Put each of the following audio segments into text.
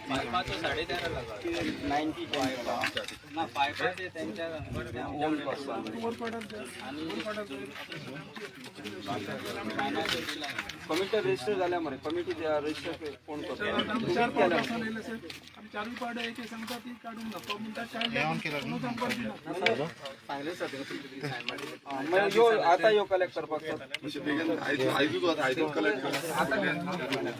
पायपाचो 13.5 लाख 90 ना पायपाचे त्यांच्या आणि कमिटी रजिस्टर झाल्या मरे, कमिटी रजिस्टर कोण करता? चार पावट असं येयले सर, आमी चारूय पावट एक एक सांगता ती काडूंक ना, तो म्हणटा काडले. मागीर यो आतां यो कलेक्ट करपाक सर. आयजूच वता, आयजूच कलेक्ट कर. आतां कलेक्ट.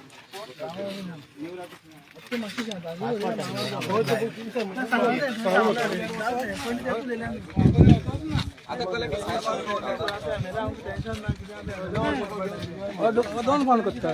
दोन फोन करता.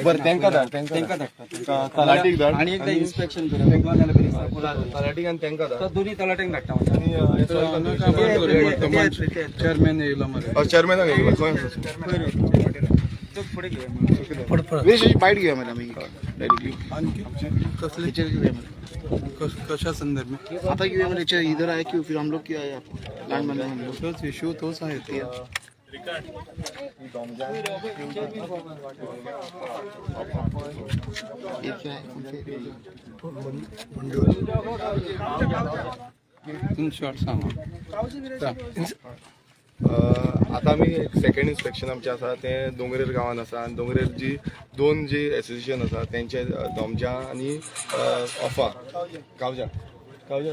बरं, तेंका धाड, तेंका धाड, तलाटीक धाड. आणि एकदा इन्स्पेक्शन करूया. तलाटीक आनी तेंका धाड. दोन्ही तलाट्यांक धाडटा. चेअरमॅन येयला मरे. चेअरमॅनाक येयला खंय? फुडें घेवया. बाईट घेऊया मॅडम डायरेक्टली. आणखी कसले कशा संदर्भ? आता घेऊया म्हणजे इधर आहे की फिर हम लोग क्यों आए आप लँड मध्ये हम लोग. तोच इश्यू तोच आहे ते. ये क्या है? कौन से? इन शॉर्ट सांगा. आता आमी सेकंड इन्स्पेक्शन आमचें आसा तें दोंगरेर गांवांत आसा आनी दोंगरेर जी दोन जी एसोसिएशन आसा तेंचे, दोमजा आनी ऑफा कावजा, कावजा,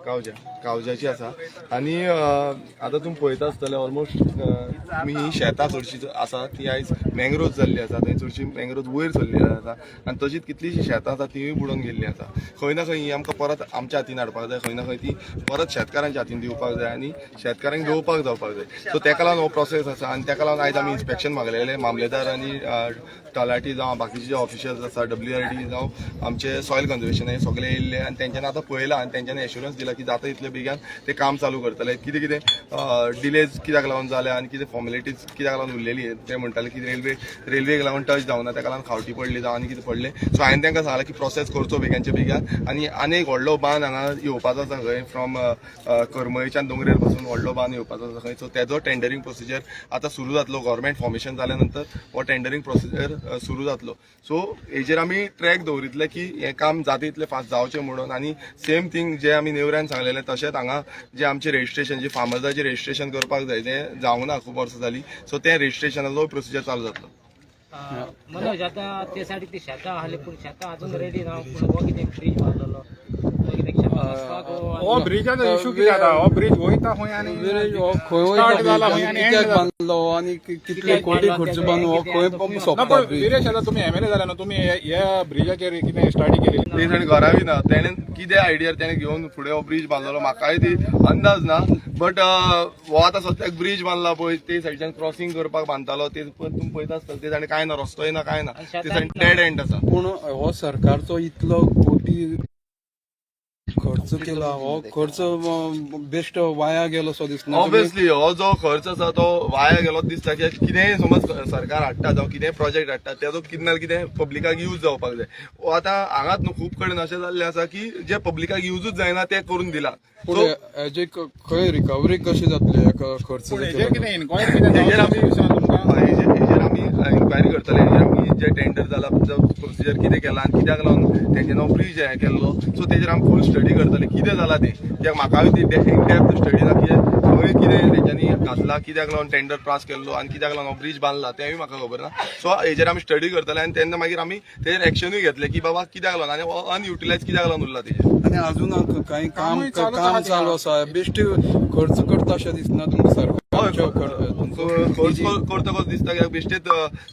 कावजा, कावजाची आसा. आनी आतां तुमी पळयता आसतले, ऑलमोस्ट तुमी ही शेतां चडशीं आसा ती आयज मँग्रोव जाल्ली आसा. थंय चडशी मँग्रोव वयर सरलेली आसा आनी तशीच कितलीशीं शेतां आसा तिवूय बुडोवन गेल्लीं आसा. खंय ना खंय ही आमकां परत आमच्या हातीन हाडपाक जाय, खंय ना खंय ती परत शेतकारांच्या हातीन दिवपाक जाय आनी शेतकारांक रोवपाक जावपाक जाय. सो तेका लागून हो प्रोसेस आसा आनी तेका लागून आयज आमी इन्स्पेक्शन मागलेलें. मामलेदार आनी तलाठी जावं बाकीचे जे ऑफिशियल्स आसा, डब्ल्यू आर डी जावं आमचे सॉयल कन्जर्वेशन, हे सगळे येयल्ले आनी तेंच्यांनी आतां पळयलां आनी तेंच्यांनी एश्युरन्स दिला की जाता तितले बेगीन ते काम चालू करतले. कितें कितें डिलेज कित्याक लागून जाल्या आनी कितें फॉर्मेलिटीज कित्याक लागून उरलेली, ते म्हणटाले की रेल्वेक लागून टच जावना, तेका लागून खावटी पडली जावं आनी कितें पडलें. सो हांवें तांकां सांगलें की प्रोसेस करचो बेगानचे बेगीन. आनी आनी एक व्हडलो बांद हांगा येवपाचो आसा खंय, फ्रॉम करमळीच्यान दोंगरेर पासून व्हडलो बांद येवपाचो आसा खंय. सो तेजो टेंडरींग प्रोसिजर आतां सुरू जातलो. गव्हर्मेंट फॉर्मेशन जाल्या नंतर हो टेंडरींग प्रोसिजर सुरू जातलो. सो हेजेर आमी ट्रॅक दवरितले की हें काम जाता तितलें फास्ट जावचें म्हणून. आनी सेम थींग जे आमी नेवऱ्यान सांगलेलें, तशेंच हांगा जे आमचें रजिस्ट्रेशन, जे फार्मर्साचें रजिस्ट्रेशन करपाक जाय, तें जावंक ना, खूब वर्सां जालीं. सो तें रजिस्ट्रेशनाचो प्रोसिजर चालू जातलो. मनोज, आता ते सायडीक ती शेतां आहली, पूण शेतां अजून रेडी ना. पूण हो कितें ब्रीज बांदलेलो, तो कितें शेतां वचपाक हो ब्रिजाचो इशू कितें जाता? हो ब्रिज वयता खंय आनी ब्रिज हो खंय Start वयता? जाला खंय आनी कित्याक end बांदलो आनी कितले कोटी खर्च बांदलो, हो खंय ना सोंपता पण ब्रिज? विरेश, आतां तुमी एमएलए जाले न्हू, तुमी ह्या ब्रिजाचेर कितें स्टडी केली? ते जाण घरावी ना, तेणें कितें आयडियार तेणें घेवन फुडें हो ब्रीज बांदलेलो म्हाकाय ती अंदाज ना. बट हो आतां सद्याक ब्रीज बांदला पळय, ते सायडच्यान क्रॉसिंग करपाक बांदतालो ते तुमी पळयता आसतले. ते सायडीन कांय ना, रस्तोय ना, कांय ना, ते सायडीन डेड एंड आसा. पूण हो सरकारचो इतलो कोटी खर्च केला, हो खर्च बेस्ट वाया गेलो सो दिसना? ऑब्वियसली हो जो खर्च आसा तो वाया गेलो दिसता, की कितेंय समज सरकार हाडटा जावं कितेंय प्रोजेक्ट हाडटा, तेजो कितें ना कितें पब्लिकाक यूज जावपाक जाय. हो आतां हांगाच न्हू, खूब कडेन अशें जाल्लें आसा की जे पब्लिकाक युजूच जायना ते करून दिला. पूण सो हेजी खंय रिकवरी कशी जातली हेका खर्च पूण जो हेजेर केला? कितें इन्क्वायरी कितें हेजेर आमी जावंक तुमकां? हेजेर आमी इन्क्वायरी करतले. हेजेर आमी खंयचे टेंडर जाला, प्रोसिजर कितें केला आनी कित्याक लागून तेंचे नांव ब्रीज हें केल्लो. सो तेजेर आमी फूल स्टडी करतले कितें जाला तें, कित्याक म्हाकाय ती इन डेप्थ स्टडी ना की खंय कितें तेंच्यांनी घातला, कित्याक लागून टेंडर पास केल्लो आनी कित्याक लागून ब्रीज बांदला तेंय म्हाका खबर ना. सो हेजेर आमी स्टडी करतले आनी तेन्ना मागीर आमी तेजेर एक्शनूय घेतले की बाबा कित्याक लागून आनी अनयुटिलायज कित्याक लागून उरला तेजेर. आनी अजून काही काम कामूय चालूच काम आहा. चालू आसा. बेश्टे खर्च करता अशें दिसना तुमकां सरकार? खर्च करतकच दिसता कित्याक बेश्टेच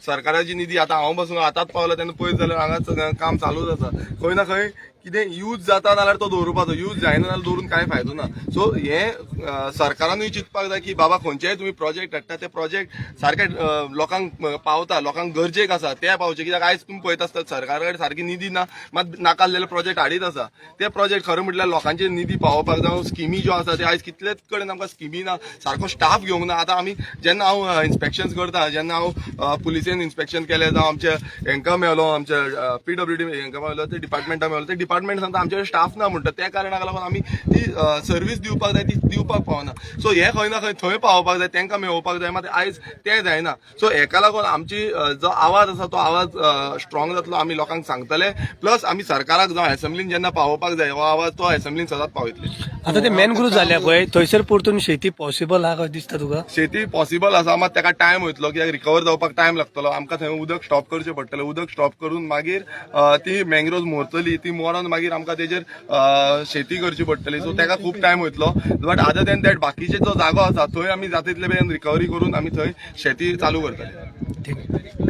सरकाराची निधी आतां हांव बसून आतांच पावला तेन्ना पळयत जाल्यार हांगा काम चालूच आसा. खंय ना खंय कितें यूज जाता जाल्यार तो दवरुपाचो, यूज जायना जाल्यार दवरून कांय फायदो ना. सो हें सरकारानूय चिंतपाक जाय की बाबा खंयचेय तुमी प्रोजेक्ट हाडटा ते प्रोजेक्ट सारके लोकांक पावता, लोकांक गरजेक आसा ते पावचे. कित्याक आयज तुमी पळयत आसता सरकारा कडेन सारकी निधी ना, मात नाका आसलेले प्रोजेक्ट हाडीत आसा. ते प्रोजेक्ट खरें म्हटल्यार लोकांचे निधी पावोवपाक जावं स्किमी ज्यो आसा ते आयज कितलेच कडेन आमकां स्किमी ना, सारको स्टाफ घेवंक ना. आतां आमी जेन्ना हांव इन्स्पेक्शन करता, जेन्ना हांव पुलिसेन इन्स्पेक्शन केलें जावं आमच्या हेंकां मेळलो, आमच्या पीडब्ल्यूडी हेंकां मेळलो, ते डिपार्टमेंटा मेळलो, ते डिपार्टमेंट सांगता आमचे कडेन स्टाफ ना म्हणटा. त्या कारणाक लागून आमी ती सर्वीस दिवपाक जाय ती दिवपाक पावना. सो हे खंय ना खंय थंय पावोवपाक जाय, तांकां मेळोवपाक जाय, मात आयज तें जायना. सो हेका लागून आमची जो आवाज आसा तो आवाज स्ट्रॉंग जातलो, आमी लोकांक सांगतले. प्लस आमी सरकाराक जावं एसेंब्लीन जेन्ना पावोवपाक जाय हो आवाज तो एसेंब्लीन सदांच पावयतले. आता ते मॅनग्रूव जाल्या पळय थंयसर परतून शेती पॉसिबल आहा काय दिसता तुका? शेती पॉसिबल आसा, मात ताका टायम वयतलो कित्याक रिकवर जावपाक टायम लागतलो. आमकां थंय उदक स्टॉप करचें पडटलें. उदक स्टॉप करून मागीर ती मँग्रोव्ज मोरतली, ती मोरोन मागीर आमकां तेजेर शेती करची पडटली. सो ताका खूब टायम वयतलो. बट अदर देन that बाकीचे जो जागो आसा थंय आमी जाता तितले बेगीन रिकवरी करून आमी थंय शेती चालू करतले. ठीक.